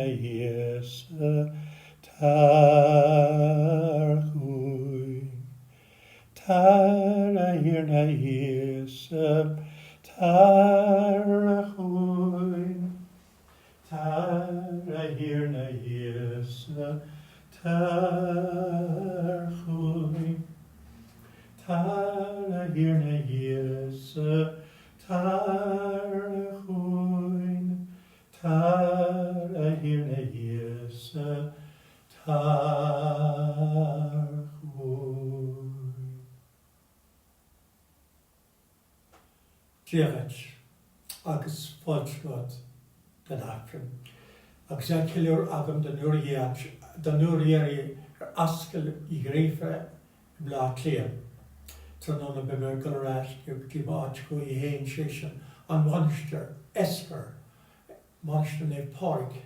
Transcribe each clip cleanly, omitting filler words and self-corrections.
Íosa, tar chugainn. Tar, a Thiarna Íosa, tar chugainn. Tar, a Thiarna Íosa, tar chugainn. Tar, a Thiarna Íosa, tar chugainn. Tar, a Thiarna Íosa, tar chugainn. Dia dhuit, agus fáilte romhat don Aifreann. Agus é á cheiliúradh agam don uair dheiridh ar Ascaill Uí Ghríofa i mBleá Cliath. Tráthnóna beidh mé ag dul ar ais go dtí m'áit chuí fhéin, sé sin, an Mhainistir, Esker, Mainistir Naomh Pádraig,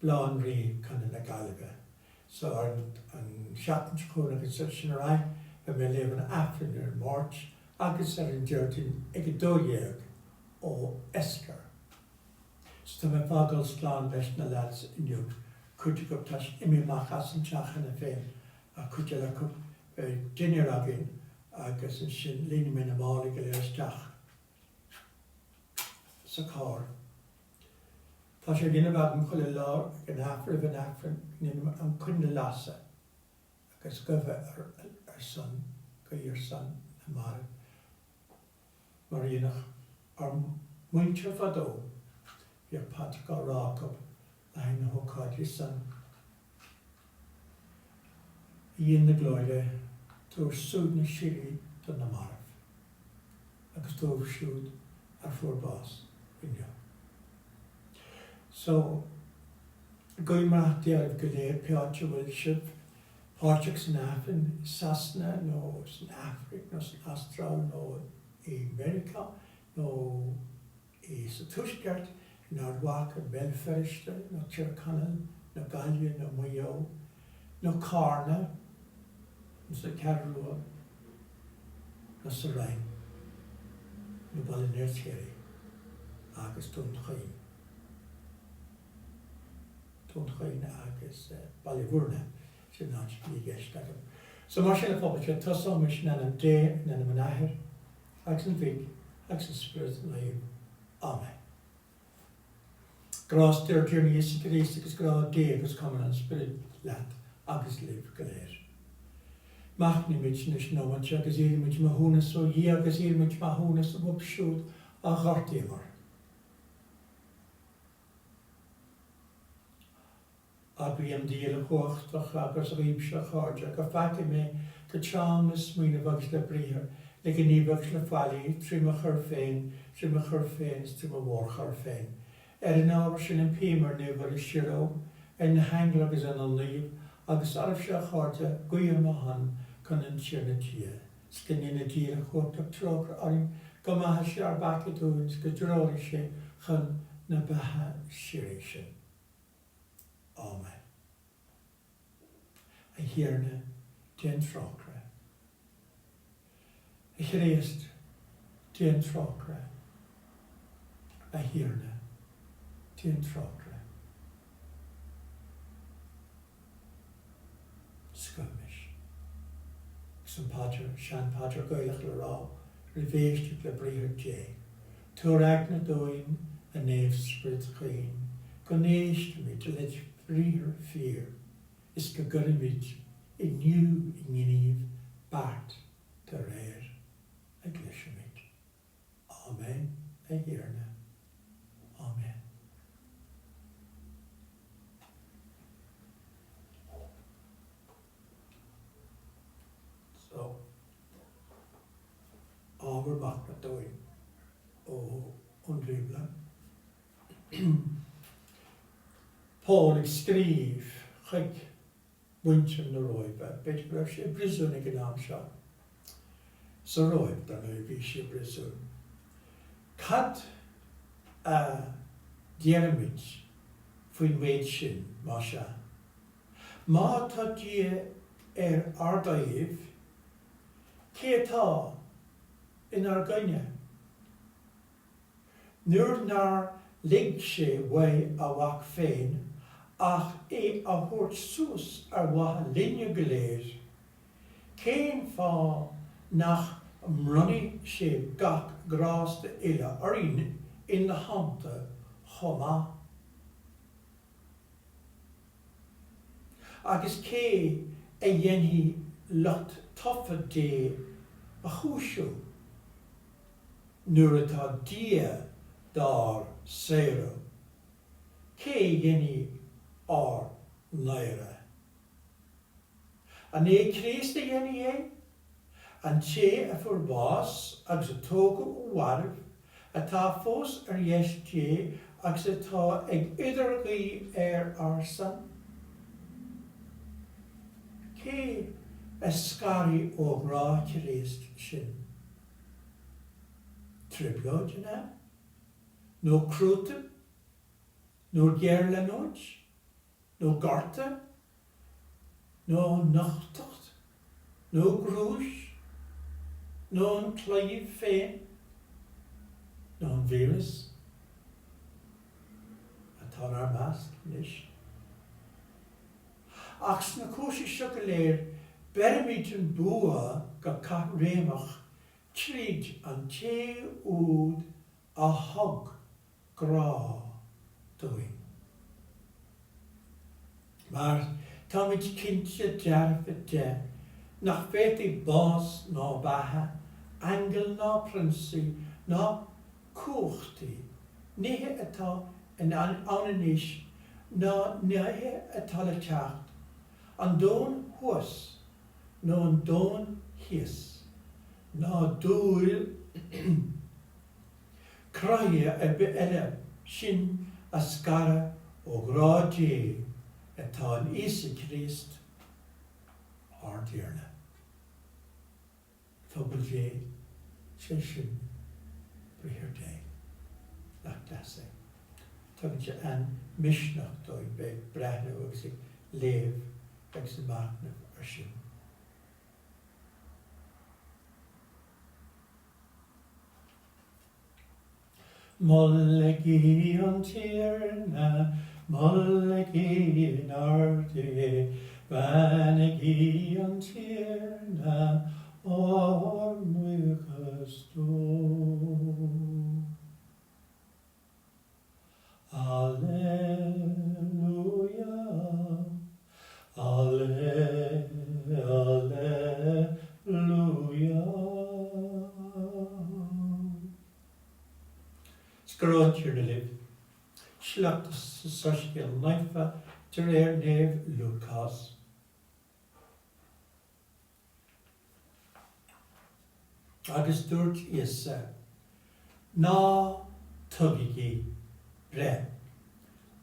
Baile Átha an Rí, Contae na Gaillimhe. So, ar an seachtain seo chugainn agus as sin ar aghaidh, beidh mé ag léamh an Aifrinn ar an Máirt agus ar an Déardaoin ag 12 ó Esker. So tá mé ag fágáil slán leis na lads inniu, cuid acu tá siad imithe amach as an teach cheana féin ach cuid eile acu beidh dinnéar againn agus ansin líonfaidh mé na málaí go léir isteach sa charr. Tá sé á dhéanamh agam chuile lá ag an Aifreann, roimh an Aifreann, go ndéanaim an coinneal a lasadh agus guí ar son, guí ar son na marbh. Mar a dhéanadh ár muintir fadó, bhíodh paidreacha á rá acu le haghaidh na hócáidí san. A Dhia na glóire, tabhair suaimhneas síoraí do na mairbh agus dóibh siúd a fuair bás inniu. So, guím rath Dé oraibh go léir pé áit a bhfuil sibh. páirteach san Aifreann i Sasana nó san Afraic nó san Astráil nó i Meiriceá nó i sa Tuaisceart, in Ard Mhacha, i mBéal Feirste nó Tír Chonaill nó Gaillimh nó Maigh Eo nó Cárna nó sa Cheathrú Rua nó sa Rinn nó Baile an Fheirtéaraigh agus Dún Chaoin. Dún Chaoin agus Baile Bhúirne, sin an áit a bhí i gceist agam. So mar sin a phobal, sea, tosóimis in ainm Dé, in ainm an Athar agus an Mhic agus an Spioraid Naoimh. Amen. Grásta ár dTiarna Íosa Críost agus grá Dé agus cumann an Spioraid leat agus libh go léir. Machnaímid anois nóiméad agus iarraimid maithiúnas ó Dhia agus iarraimid maithiúnas uathu siúd a ghortaíomar. Admhaím Dia Uilechumhachtach agus agaibhse, a chairde, gur pheacaigh mé go trom le smaoineamh agus le briathar, le gníomh agus le faillí, trí mo choir féin, trí mo choir féin is trí mo mhórchoir féin. Ar an ábhar sin impím ar Naomh Muire Síoróg, ar na haingil agus ar na naoimh, agus oraibhse, a chairde, guí ar mo shon chun an Tiarna Dia. 's go ndéana Dia Uilechumhachtach trócaire orainn, go maithe sé ár bpeacaí dúinn 's go dtreoraí sé chun na beatha síoraí sinn. Amen. A Thiarna, déan trócaire. A Chríost, déan trócaire. A Thiarna, déan trócaire. Scoithimis. Agus an paidir, sean-phaidir Gaelach le rá roimh éisteacht le briathar Dé. Tabhair eagna dúinn, a Naomh-Sprid chaoin, go n-éistfimid led bhriathar fíor, is go gcuirfimid inniu i ngníomh beart de réir a gcloisimid. Amen, a Thiarna. Amen. So, ábhar machnaimh dúinn ón Bhíobla. Pól ag scríobh chuig muintir na Róimhe. B'fhéidir go raibh sé i bpríosún ag an am seo. Sa Róimh, dar ndóigh, bhí sé i bpríosún. Cad a déarfaimid faoin méid sin, más ea? Má tá Dia ar ár dtaobh, cé atá inár gcoinne? Nuair nár lig sé uaidh a Mhac féin. Ach é a thabhairt suas ar mhaithe linne go léir, cén fáth nach mbronnfaidh sé gach grásta eile orainn ina theannta chomh maith? Agus cé a dhéanfaidh lucht tofa Dé a chúiseamh nuair atá Dia dár saoradh? Cé a dhéanfaidh ár ndaoradh? An é Críost a dhéanfaidh é? An té a fuair bás agus a tógadh ó mhairbh, atá fós ar dheis Dé agus atá ag idirghuí ar ár son? Cé a scarfaidh ó ghrá Chríost sinn? Trioblóid, an ea? Nó cruatan? Nó géarleanúint? Nó gorta? Nó nochtacht? Nó grúis? Nó an claíomh féin? Nó an víreas atá inár measc anois? Ach sna cúrsaí seo go léir beirimid an bua go caithréimeach tríd an té úd a thug grá dúinn. Mar táimid cinnte dearfa de nach bhféadfaidh bás ná beatha, aingil ná prionsaí ná cumhachtaí, nithe atá ann anois ná nithe atá le teacht, an domhan thuas nó an domhan thíos, ná dúil cruthaithe ar bith eile sinn a scaradh ó ghrá Dé atá in Íosa Críost ár dTiarna. Phobal Dé, sé sin briathar Dé. Nach deas é? Tugann sé an-misneach dúinn bheith ag breathnú agus ag léamh agus ag machnamh ar sin. Molaigí an Tiarna, molaigí in airde é, beannaigí an Tiarna, ár mbuíochas dó. Alleluia, Alle, Alleluia. 'S go raibh an Tiarna libh. Sliocht as an Soiscéal Naofa de réir Naomh Lúcás. Agus dúirt Íosa, Ná tugaigí breith,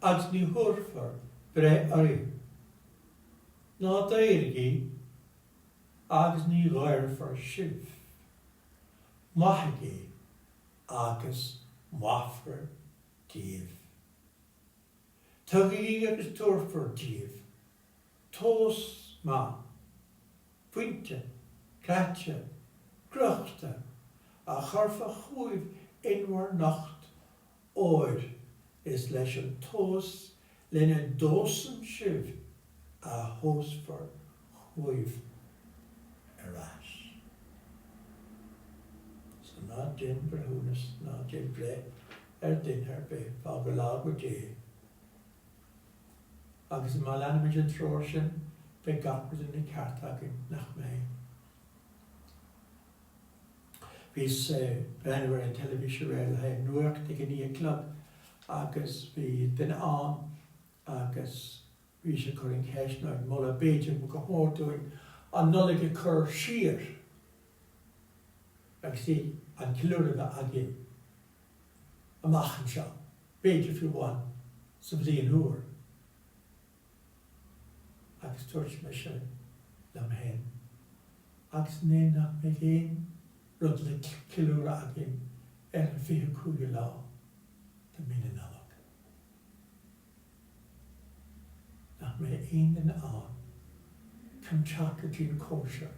agus ní thabharfar breith oraibh. Ná daoraigí, agus ní dhaorfar sibh. Maithigí, agus maithfear daoibh. Tugaigí agus tabharfar daoibh. Tomhas maith, fuinte, craite, crochta, a chuirfear chugaibh in bhur n-ucht, óir is leis an tomhas lena dtomhaiseann sibh a thomhaisfear chugaibh ar ais. So ná déan breithiúnas, ná déan breith ar duine ar bith, fág i lámha Dé. Agus má leanaimid an treoir sin, beidh gach rud ina cheart againn, nach mbeidh? Bhíos ag breathnú ar an teilifís aréir le haghaidh an nuacht ag a naoi a chlog agus bhí duine ann agus bhí sé ag cur an cheist nó ag moladh b'fhéidir go mór dúinn an Nollaig a chur siar agus í an ceiliúradh a bheith againn amach anseo. b'fhéidir fiú amháin sa bhliain úr, agus dúirt mise liom féin, agus an é nach mbeidh aon rud le ceiliúradh againn ar an 25ú lá de mhí na Nollag? Nach mbeidh aon duine ann chun teacht go dtí an cóisir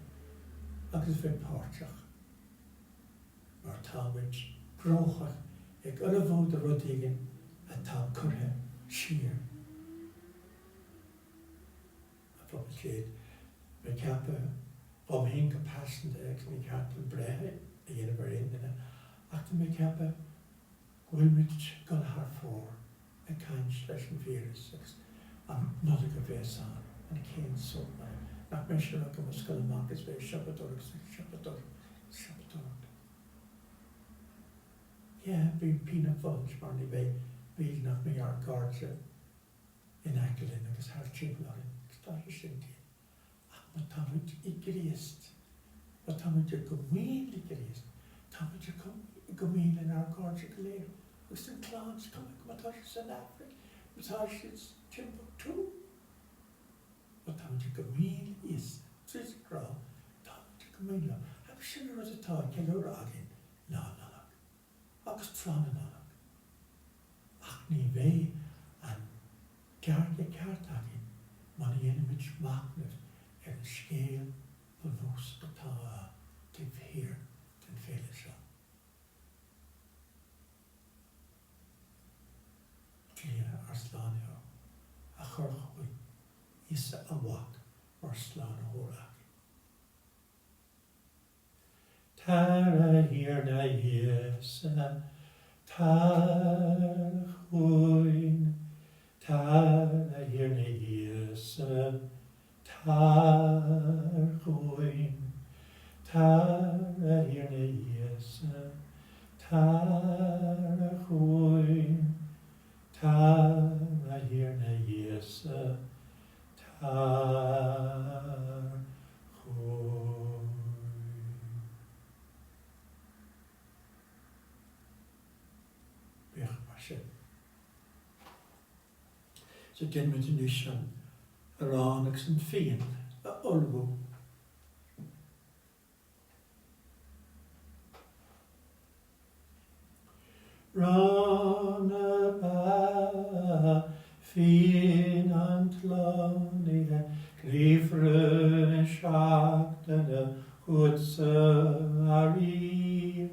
agus bheith páirteach? mar tá muid gnóthach ag ullmhú do rud éigin atá curtha siar. Cúpla céad. Mé ag ceapadh dhom féin go pearsanta agus ní ceart dom breith a dhéanamh ar aon duine ach tá mé ag ceapadh go bhfuil muid ag dul thar fóir ag caint leis an víreas agus an Nollaig a bheas ann, an cén sórt Nollaig, nach mbeidh sé agam ag dul amach is bheith ag siopadóireacht is ag siopadóireacht is ag siopadóireacht. Yeah, bíonn pian ag fulaingt mar ní bheidh, b'fhéidir nach mbeidh ár gcairde in aice linn agus thart timpeall orainn agus tá sé sin dian. Ach má tá muid i gCríost, má tá muid i gcomaoin le Críost, tá muid i gcomaoin lenár gcairde go léir agus an clann, is cuma má tá siad san Afraic, má tá siad Timbuktu, má tá muid i gcomaoin le Íosa, tríd an ngrá, tá muid i gcomaoin leo. Agus sin an rud atá á ceiliúradh againn Lá Nollag agus tráth na Nollag. Ach ní bheidh an dearcadh ceart againn muna ndéanaimid machnamh ar an scéal bunúsach atá taobh thiar den féile seo. Dia, ár Slánaitheoir, a chuir chugainn Íosa a Mhac mar Slánaitheoir againn. Tar a Thiarna Íosa, tar chugainn, Tar a Thiarna Íosa, tar chugainn, Tar a Thiarna Íosa, tar chugainn, Tar a Thiarna Íosa, tar chugainn. Bíodh mar sin. So déanfaimid anois an arán agus an fíon a ullmhú. Arán na beatha, fíon an tslánaithe, Gníomhartha na seachtaine chugatsa, a Rí.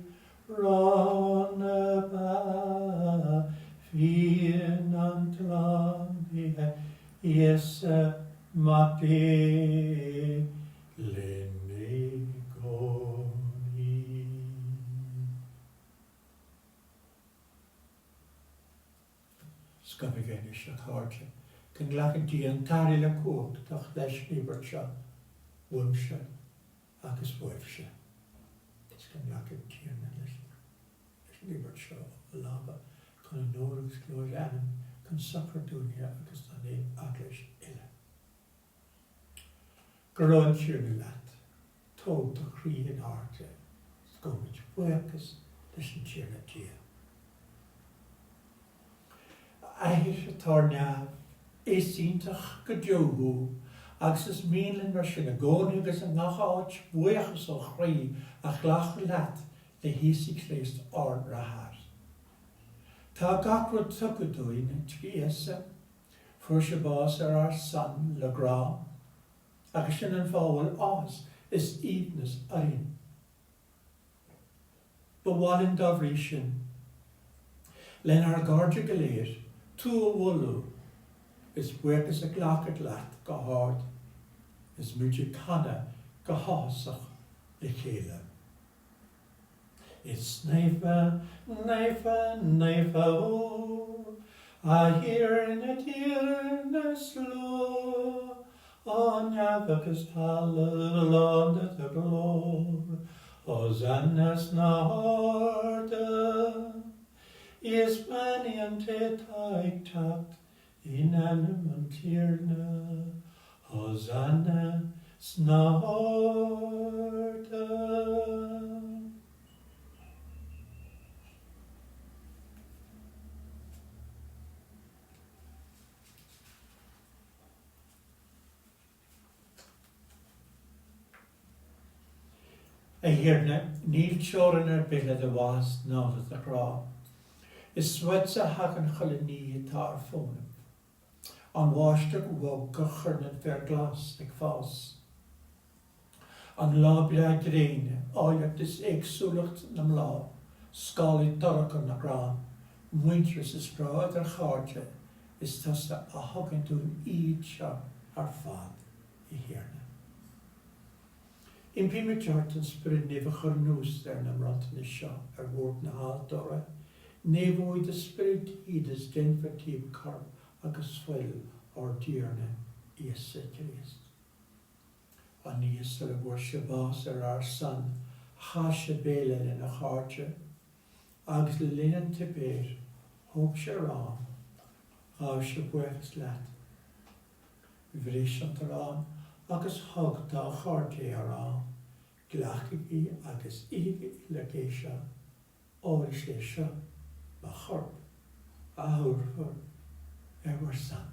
Arán na beatha, fíon an tslánaithe, Íosa Mac Dé linn i gcónaí. Scaipigí anois, a chairde, go nglaca Dia an tAthair Uilechumhachtach leis an íobairt seo, uaimse agus uaibhse. Is go nglaca an Tiarna leis an íobairt seo ó mo lámha, chun onóir agus glóir a ainm, chun sochair dúinne agus don Eaglais uile. Go raibh an Tiarna leat. Tóg do chroí in airde is gabhaimid buíochas leis an Tiarna Dia. A Athair atá ar neamh, is iontach go deo thú agus is mian linn mar sin i gcónaí agus i ngach áit buíochas ó chroí a ghlacadh leat le hÍosa Críost ár nDeartháir. Tá gach rud tugtha dúinn trí Íosa. Fuair sé bás ar ár son le grá, agus sin an fáth a bhfuil áthas is aoibhneas orainn. Ba mhaith linn dá bhrí sin, lenár gcairde go léir, tú a mholadh is buíochas a ghlacadh leat go hard is muid ag canadh go háthasach le chéile. Is naofa, naofa, naofa thú, a Thiarna Dia na slua, neamh agus talamh lán de do ghlóir, Hosanna sna harda. Is beannaithe an té atá ag teacht in ainm an Tiarna, Hosanna sna harda. A Thiarna, níl teorainn ar bith le do mhaitheas ná le do ghrá. Is uaitse a thagann chuile ní atá ar fónamh. An bháisteach bhog a chuireann an féar glas ag fás. An lá breá gréine, áilleacht is éagsúlacht na mbláth, scálaí dorcha na gcrann, muintearas is grá idir chairde, is tusa a thugann dúinn iad seo ar fad. A Thiarna. Impímid ort an Spiorad Naomh a chur anuas ar na mbronntanais seo ar bhord na haltóra. Naomhóidh do Spiorad iad is déanfar díobh corp agus fuil ár dTiarna Íosa Críost. An oíche sula bhfuair sé bás ar ár son, chaith sé béile lena chairde, agus le linn an tsuipéir, thóg sé arán, ghabh sé buíochas leat, bhris an t-arán agus thug dá chairde é á rá, Glacaigí agus ithigí uilig é seo, óir is é seo mo chorp a thabharfar ar bhur son.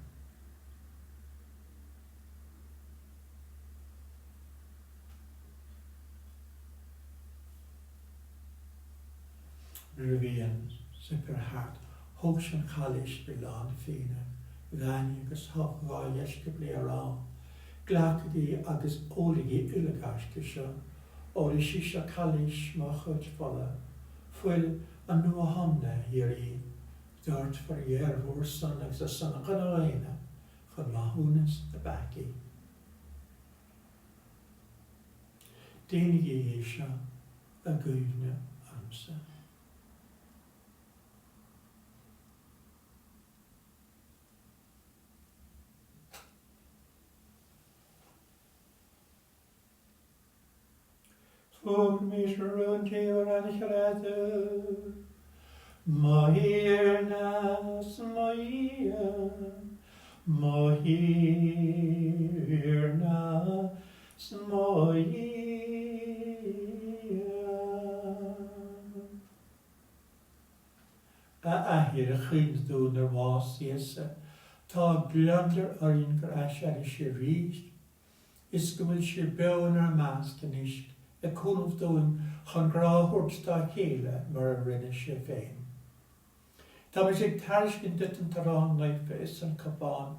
Nuair a bhí an suipéar thart, thóg sé an chailís a bhí lán fíona, bheannaigh agus thug dhá dheisceabail é á rá, Glacaigí agus ólaigí uilig aisti seo, óir is í seo cailís mo chuid fola, fuil an Nua-Thiomna shíoraí, doirtfear í ar bhur son agus ar son an chine dhaonna chun maithiúnas na bpeacaí. Déanaigí é seo i gcuimhne ormsa. Fógraímis rún Dé óir an chreideamh. Mo Thiarna 's mo Dhia, mo Thiarna 's mo Dhia. A Athair, a chuimhnigh dúinn ar bhás Íosa, tá gliondar orainn gur aiséirigh sé arís is go bhfuil sé beo inár measc anois ag cúnamh dúinn chun grá a thabhairt dá chéile mar a rinne sé féin. Táimid ag tairiscint duit an t-arán naofa is an cupán,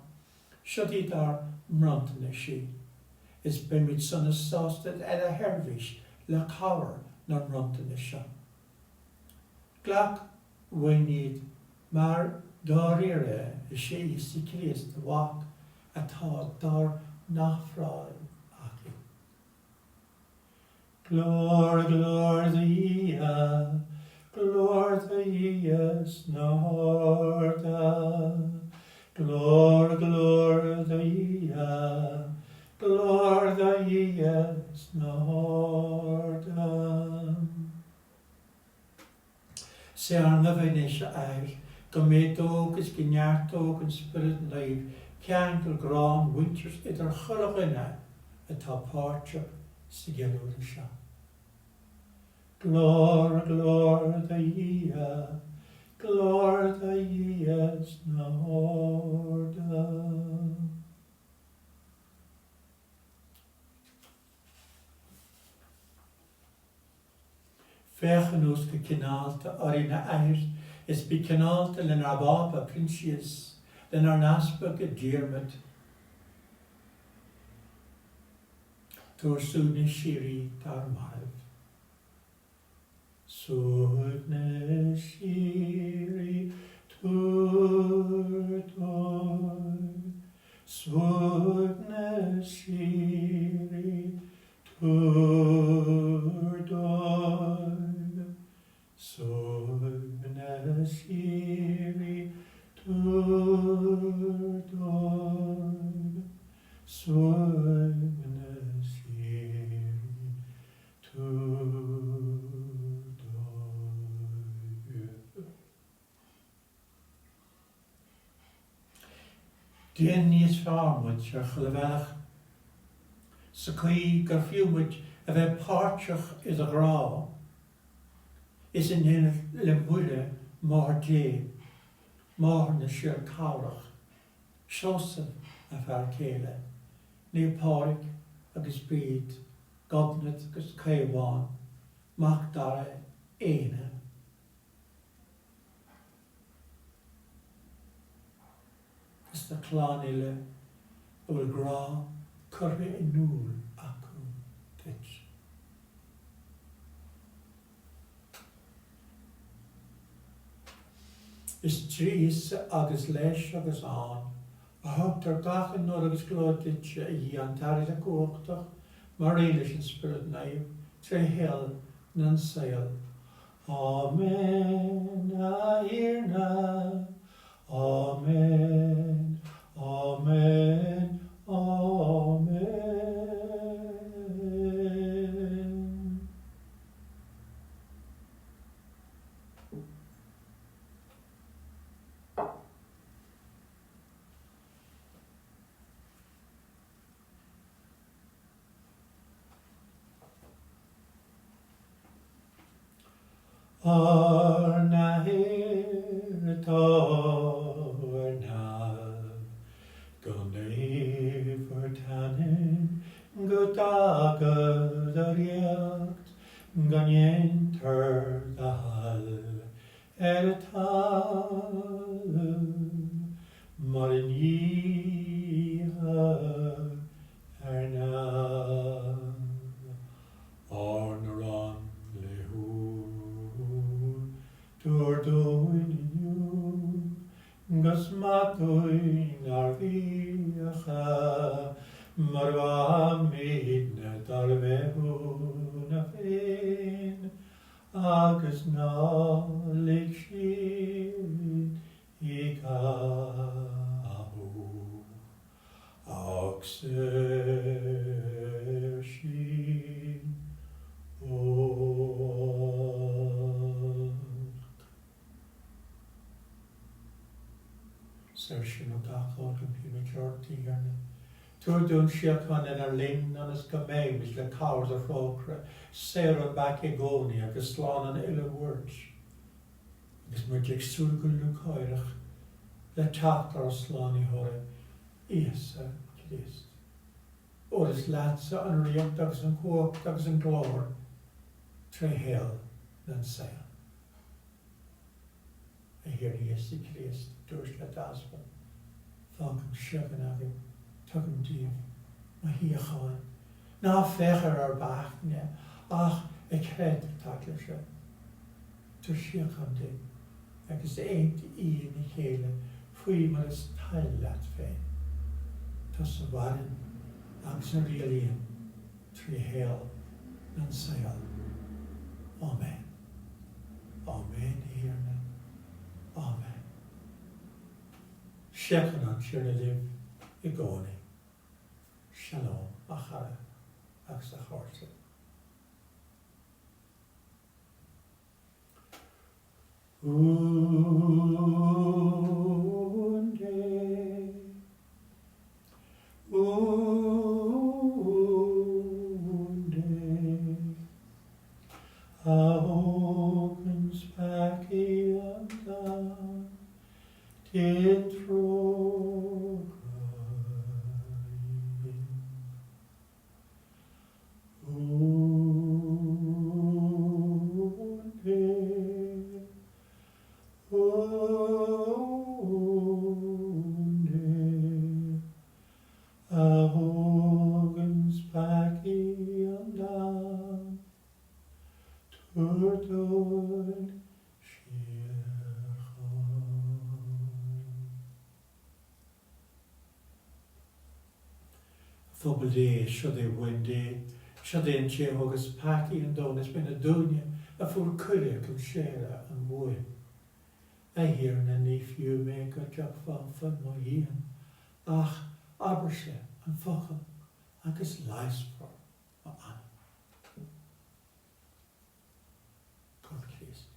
siod iad ár mbronntanais, is beimid sona sásta i do sheirbhís le cabhair na mbronntanas seo. Glac uainn iad mar dáiríre is é Íosa Críost do Mhac atá dár n-ofráil againn. Glór, glór do Dhia, glór do Dhia sna harda. Glór, glór do Dhia, glór do Dhia sna harda. 'S é ár nguí anois, a Athair, go méadódh is go neartódh an Spiorad Naomh ceangal grá an mhuintearais idir chuile dhuine atá páirteach sa gceiliúradh seo. Glór, glór do Dhia, glór do Dhia sna harda. Féach anuas go cineálta orainn, a Athair, is bí cineálta lenár bPápa Proinsias, lenár nEaspag Diarmuid. Tabhair suaimhneas síoraí dár mairbh. Suaimhneas síoraí tabhair dóibh, suaimhneas síoraí Tabhair dóibh suaimhneas síoraí, tabhair dóibh suaimhneas síoraí, tabhair dóibh. Déan níos fearr muid ar chuile bhealach, sa chaoi gur fiú muid a bheith páirteach i do ghrá, is in éineacht le Muire, Máthair Dé, Máthair na Síorchabhrach, Seosamh, a fear céile, Naomh Pádraig agus Bríd, Gobnait agus Caomhán, Mac Dara, Éanna. Is do chlann uile a bhfuil grá curtha in iúl acu duit. Is trí Íosa agus leis agus ann. A thugtar gach onóir agus glóir duitse, a Dhia an tAthair uilechumhachtach, mar aon leis an Spiorad Naomh, tré shaol nan saol. Áiméan, a Thiarna, Áiméan, Áiméan, Áiméan. Ár nAthair atá ar neamh, go naofar t'ainm, go dtaga do ríocht, go ndéantar do thoil ar an talamh mar a níthear ar neamh. Ár n-arán laethúil tabhair dúinn inniu, 'gus maith dúinn ár bhfiacha, mar a mhaithimidne dár bhféithiúna féin, agus ná lig sinn i gcathú, ach saor sinn ó olc. Saor sinn ó gach olc, impímid ort, a Thiarna. Tabhair dúinn síocháin lenár linn, ionas go mbeimid, le cabhair do thrócaire, saor ón bpeaca i gcónaí agus slán ón uile bhuairt, agus muid ag súil go lúcháireach le teacht ár Slánaitheora, Íosa Críost. Óir is leatsa an ríocht agus an chumhacht agus an glóir tré shaol nan saol. A Thiarna Íosa Críost, a dúirt le d'aspail, Fágaim síocháin agaibh, tugaim daoibh mo shíocháin. Ná féach ar ár bpeacaí, ach ar chreideamh t'eaglaise. Tabhair síocháin di, agus aontaigh í ina chéile faoi mar is toil leat féin. Tusa a mhaireann agus a rialaíonn trí shaol nan saol. Áiméan. Áiméan, a Thiarna. Áiméan. Síocháin an Tiarna libh i gcónaí. Shalom, a chara agus a chairde. Uain Dé, Uain Dé, a thóganns peacaí an domhain, déan trócaire orainn. Uain Dé, Uain Dé, a thóganns peacaí an domhain, tabhair dúinn síocháin. A phobal Dé, siod é Uan Dé, siod é an té a thógas peacaí an domhain, is binn dúinne a fuair cuireadh chun séire an Uain. A Thiarna, ní fiú mé go dtiocfá faoi mo dhíon, ach abairse an focal agus leigheasfar m'anam. Corp Chríost.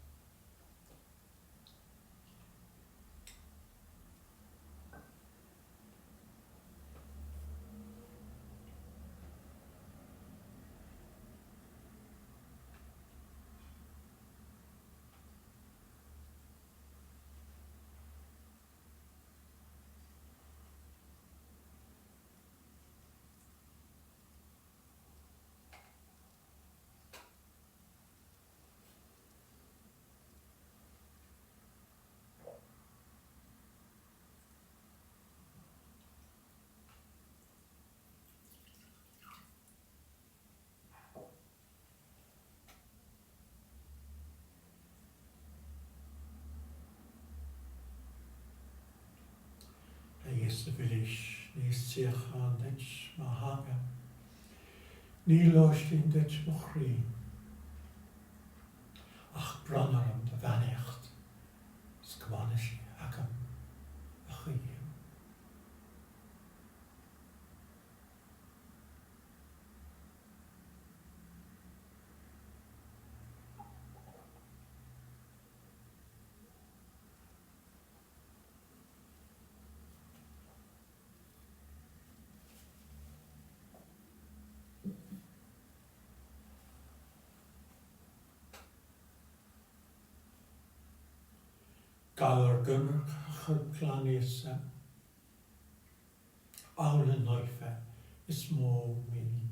Íosa mhilis, ní síocháin duit mo theanga, ní lóistín duit mo chroí, ach bronn orm do bheannaíocht 's go bhfana sí agam a choíche. Galar coimirce Chorp Glan Íosa, Abhlann Naofa is mó muinín.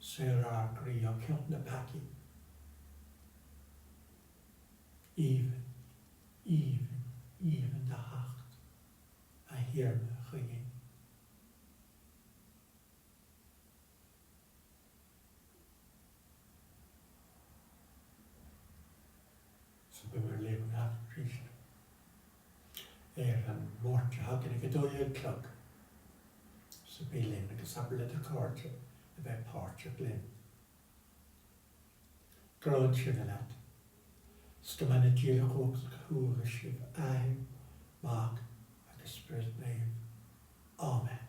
Saor ár gcroí ó chion na peacaí. Aoibhinn, aoibhinn, aoibhinn do theacht, a Thiarna chugainn. So beidh mé ag léamh an Aifreann arís ar an Máirt seo chugainn ag 12 a chlog. So bí linn agus abair le do chairde a bheith páirteach linn. Go raibh an Tiarna leat. 'S go mbeannaí Dia Uilechumhachtach thú agus sibh, Athair, Mac agus Spiorad Naomh. Amen.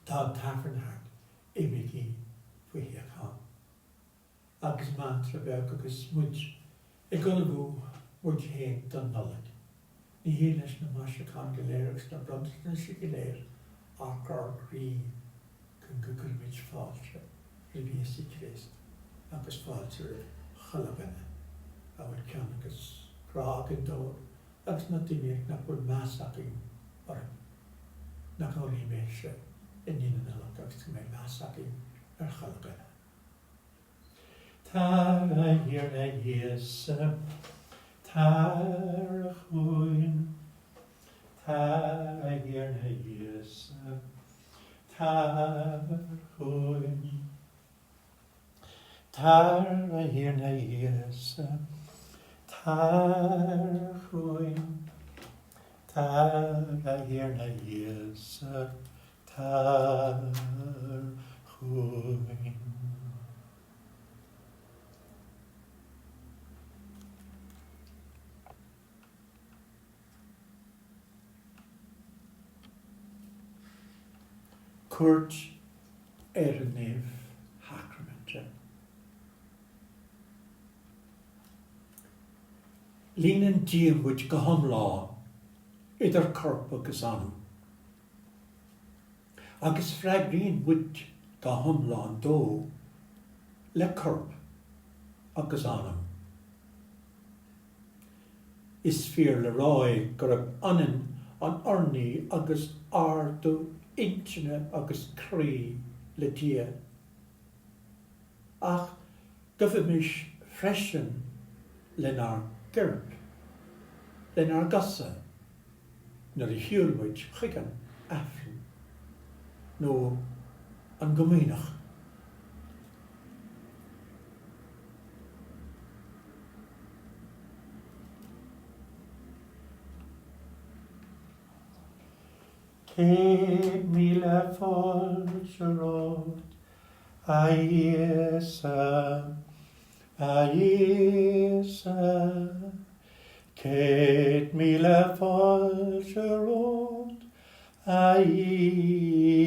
Tá an tAifreann thart, imígí faoi shíocháin. Agus mantra beag agus muid ag ullmhú muid féin don Nollaig. Ní hé leis na maisiúcháin go léir agus na bronntanais go léir ach ár gcroí chun go gcuirimid fáilte roimh Íosa Críost agus fáilte roimh chuile dhuine a bhfuil cion agus grá againn dóibh agus na daoine nach bhfuil meas againn orthu. Nach bhfoghlaím é seo i ndiaidh na Nollag agus go mbeidh meas againn ar chuile dhuine. Tar, a Thiarna Íosa, tar chugainn. Tar, a Thiarna Íosa, tar chugainn. Tar, a Thiarna Íosa, tar chugainn. Tar, a Thiarna Íosa, Tar chugainn. Cuairt ar an Naomhshacraimint. Líonann Dia muid go hiomlán, idir corp agus anam. Agus freagraíonn muid go hiomlán dó le corp agus anam. Is fíor le rá é gurb ionann an urnaí agus ardú intinne agus croí le Dia. Ach gabhaimis freisin lenár gcoirp, lenár gcosa, nuair a shiúil muid chuig an Aifreann nó an gComaoineach. 100,000 fáilte romhat, a Íosa, a Íosa. 100,000 fáilte romhat, a Íosa.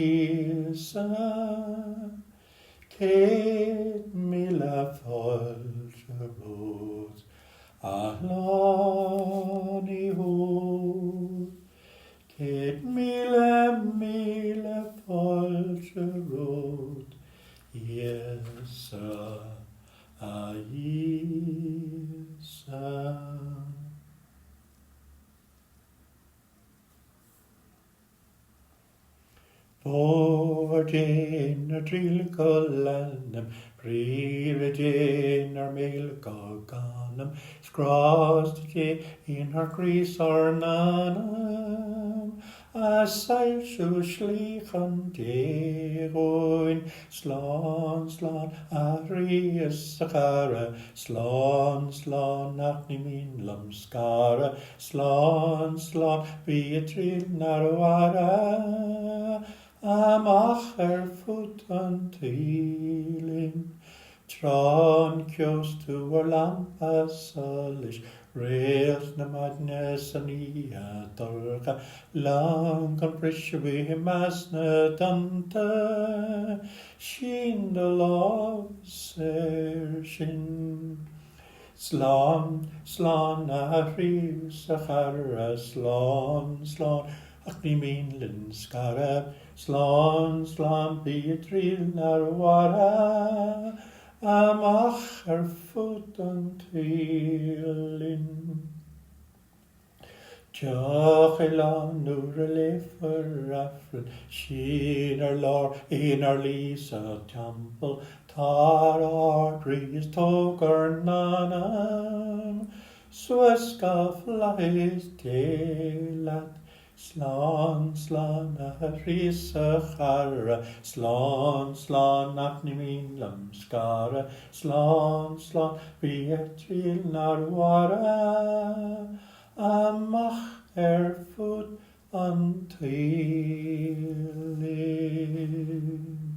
100,000 fáilte romhat, a Shlánaitheoir. 100,000 míle fáilte romhat, Íosa, a Íosa. Fogha Dé 'nár dtriall go leanaim, Briathra Dé 'nár mbéal go gcanaim, 's grásta Dé inár gcroí 's ár n-anam. A soilsiú slí chun Dé dhúinn. Slán, slán, a chroí is a chara, Slán, slán, ach ní mian liom scaradh, Slán, slán, bí ag triall 'nár mhaire, Amach ar fud an tsaoil linn. Tráth an cheo 's tú ár lampa solais, Réalt na maidne san oíche dhorcha, Long gan briseadh i measc na dtonnta, Sín do lámh soir sinn. Slán, slán, a chroí 's a chara, slán, slán, ach ní mian linn scaradh, slán, slán, bí ag triall 'nár mhaire, amach ar fud an tsaoil linn. Tiocfaidh lá nuair a léifear Aifreann, sinn ar lár inár luí sa teampall, Tar a Ard-Rí is tóg ár n-anam suas go flaithis Dé leat. Slán, slán, a chroí 's a chara, Slán, slán, ach ní mian liom scaradh, Slán, slán, bí ag triall 'nár mhaire, Amach ar fud an tsaoil linn.